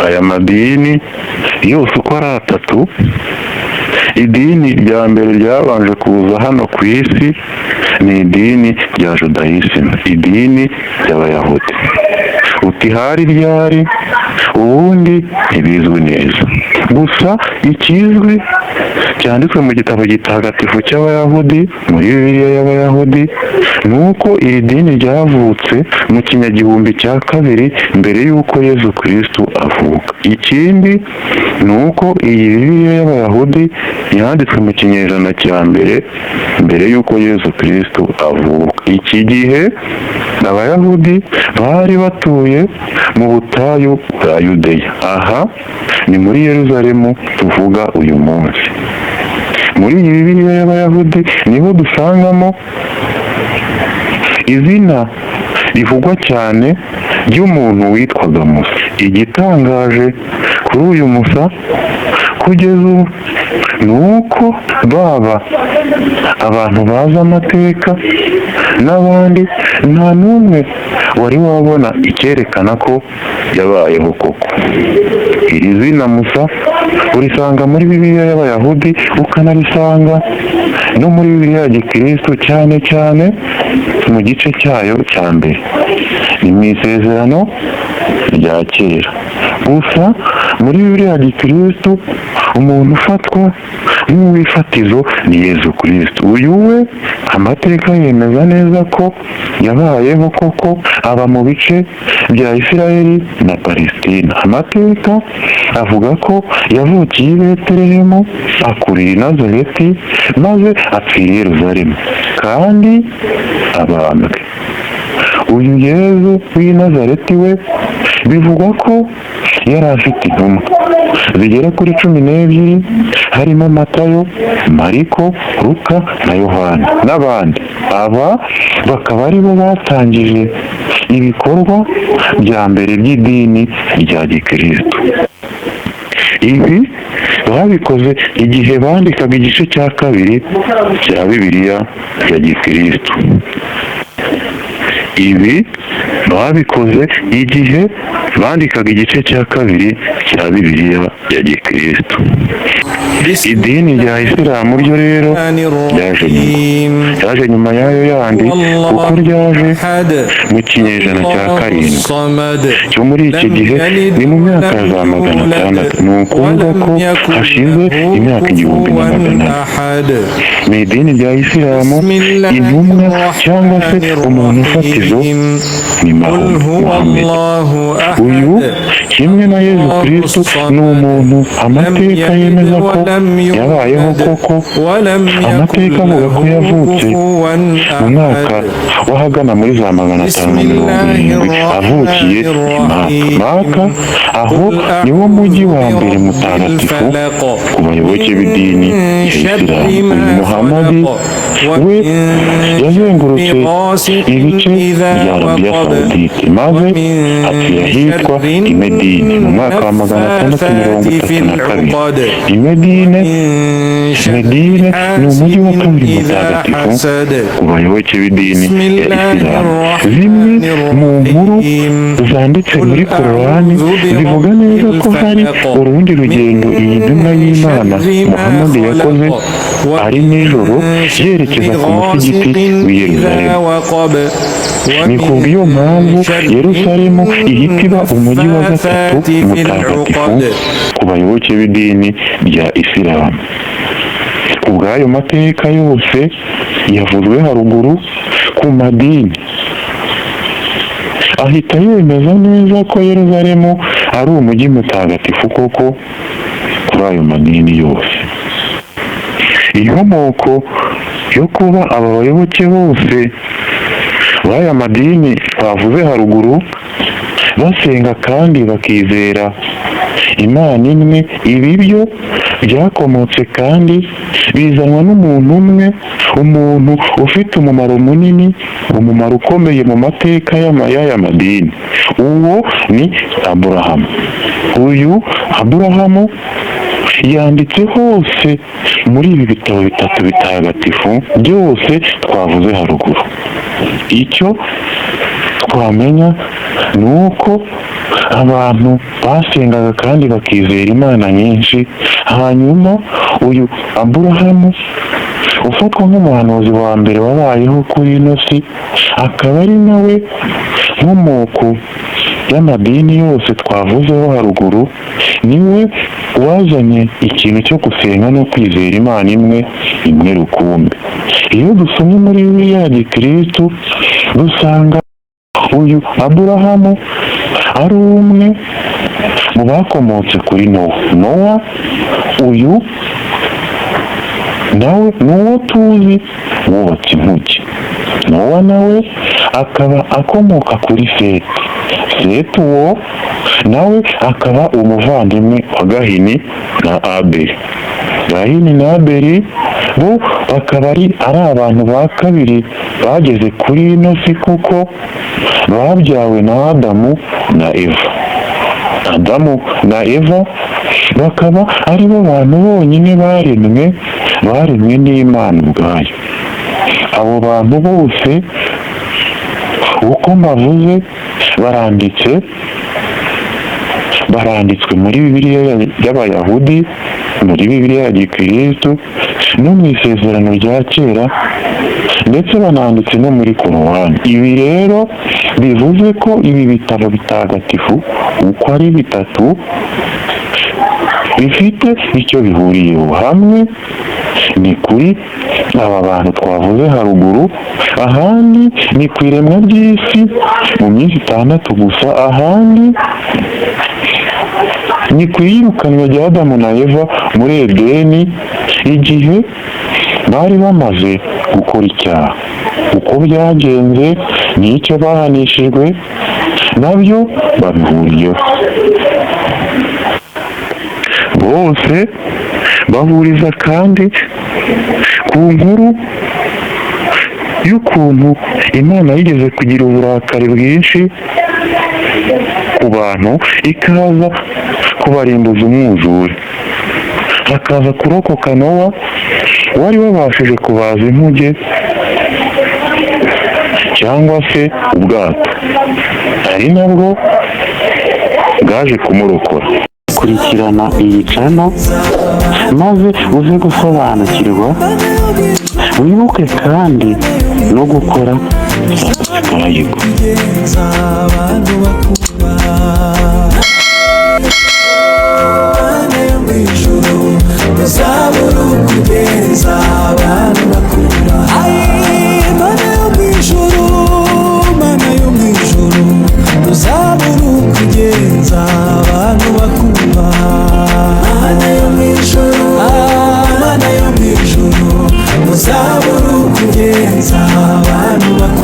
Aya madini yose uko ari atatu, idini rya mbere ryabanje kuza hano ku isi ni idini rya Judaïsme, idini ry'Abayahudi. Uti hari ryari? Ubundi ntibizwi neza, gusa ikizwi cyanditswe mu gitabo gitagatifu cy'Abayahudi, muri Bibiliya y'Abayahudi, ni uko iri dini ryavutse mu kinyagihumbi cya kabiri mbere y'uko Yezu Kristu avuka. Ikindi ni uko iyi Bibiliya y'Abayahudi yanditswe mu kinyejana cya mbere mbere y'uko Yezu Kristu avuka. Iki gihe Abayahudi bari batuye mu butayu bwa Yudeya, aha ni muri Yeruzalemu tuvuga uyu munsi. Muri iyi Bibiliya y'Abayahudi niho dusangamo izina rivugwa cyane ry'umuntu witwaga Musa. Igitangaje kuri uyu Musa kugeza ubu ni uko baba abantu bazi amateka n'abandi, nta n'umwe wari wabona icyerekana ko yabayeho koko. Iri zina Musa urisanga muri Bibiliya y'Abayahudi, ukanarisanga no muri Bibiliya ya Gikristo, cyane cyane mu gice cyayo cya mbere, ni mu Isezerano rya Kera. Gusa muri Bibiliya ya Gikristo umuntu ufatwa nk'uwifatizo ni Yezu Kristo. Uyu we amateka yemeza neza ko yabayeho koko, aba mu bice bya Isirayeli na Palesitina. Amateka avuga ko yavukiye i Betelehemu, akurira i Nazareti, maze apfira i Yeruzalemu kandi abambwe. Uyu Yezu w'i Nazareti we bivugwa ko yari afite intumwa zigera kuri 12, harimo Matayo, Mariko, Luka na Yohana n'abandi. Aba bakaba aribo batangije ibikorwa bya mbere by'idini rya gikristo. Ibi babikoze igihe bandikaga igice cya kabiri cya Bibiliya ya gikristo. Ibi babikoze igihe bandikaga igice cya kabiri cya Bibiliya ya gikristo. Idini rya Isilamu ryo rero ryaje nyuma, ryaje nyuma y'ayo yandi, kuko ryaje mu kinyejana cya karindwi cyo muri iki gihe, ni mu myaka ya za 600, ni ukuvuga ko hashize imyaka 1400. Mu idini rya Isilamu intumwa cyangwa se umuntu ufatizo ni Muhammed. Uyu kimwe na Yezu Kristo ni umuntu amateka yemeza ko yabayeho koko. Amateka avuga ko yavutse mu mwaka w'ahagana muri za 570, avukiye i Maka. Maka aho niwo mujyi wa mbere mutagatifu ku bayoboke b'idini ya Isilamu. Uyu Muhamadi we yazengurutse ibice bya Arabiya Sawudite, maze apfira ahitwa i Medine mu mwaka wa 632 i Medine. Medine ni umujyi wa kabiri mutagatifu ku bayoboke b'idini ya Isilamu. Zimwe mu nkuru zanditse muri Korowani zivuga neza ko hari urundi rugendo iyi ntumwa y'Imana Muhammad yakoze ari nijoro, yerekeza ku musigiti w'i Yerusalemu. Ni kubw'iyo mpamvu Yerusalemu ihita iba umujyi wa gatatu mutagatifu ku bayoboke b'idini rya Isilamu. Ku bw'ayo mateka yose yavuzwe haruguru ku madini, ahita yemeza neza ko Yerusalemu ari umujyi mutagatifu koko kuri ayo madini yose. Inkomoko yo kuba aba bayoboke bose b'aya madini twavuze haruguru basenga kandi bakizera Imana imwe, ibi byo byakomotse kandi bizanwa n'umuntu umwe, umuntu ufite umumaro munini, umumaro ukomeye mu mateka y'aya madini. Uwo ni Aburahamu. Uyu Aburahamu yanditse hose muri ibi bitabo bitatu bitagatifu byose twavuze haruguru. Icyo twamenya ni uko Abantu basengaga kandi bakizera imana nyinshi. Hanyuma uyu Aburahamu, ufatwa nk'umuhanuzi wa mbere wabayeho kuri ino si, akaba ari nawe nkomoko y'amadini yose twavuzeho haruguru, niwe wazanye ikintu cyo gusenga no kwizera Imana imwe imwe rukumbi. Iyo dusomye muri Bibiliya ya gikristu, dusanga uyu Aburahamu ari umwe mu bakomotse kuri Nowa. Nowa uyu nawe ni uwo tuzi wubatse inkuge. Nowa nawe akaba akomoka kuri Seti. Seti uwo nawe akaba umuvandimwe wa Gahini na Abeli. Gahini na Abeli bo bakaba ari abantu ba kabiri bageze kuri ino si, kuko babyawe na Adamu na Eva. Adamu na Eva bakaba ari bo bantu bonyine baremwe n'Imana ubwayo. Abo bantu bose uko mbavuze baranditswe muri Bibiliya y'Abayahudi, muri Bibiliya ya gikristo, no mu Isezerano rya Kera, ndetse bananditse no muri Korowani. Ibi rero bivuze ko ibi bitabo bitagatifu uko ari bitatu bifite icyo bihuriyeho. Hamwe ni kuri aba bantu twavuze haruguru, ahandi ni ku iremwa ry'isi mu minsi 6 gusa, ahandi ni ku iyirukanwa rya Adamu na Eva muri Edeni igihe bari bamaze gukora icyaha. Uko byagenze n'icyo bahanishijwe nabyo babihuriyeho. Bose bahuriza kandi ku nkuru y'ukuntu Imana yigeze kugira uburakari bwinshi ku bantu, ikaza kubarimbuza umwuzure, hakaza kurokoka Nowa wari wabashije kubaza inkuge cyangwa se ubwato, ari nabwo bwaje kumurokora. Kurikirana iyi channel maze uze gusobanukirwa. Wibuke kandi no gukora subscribe. Kugenza abantu bakubaha. Mana yo mu ijuru, uzabura ukugenza abantu bakubaha. Mana yo mu ijuru, Mana yo mu ijuru, uzabura ukugenza abantu bakubaha. Mana yo mu ijuru, Mana yo mu ijuru, uzabura ukugenza abantu bakubaha.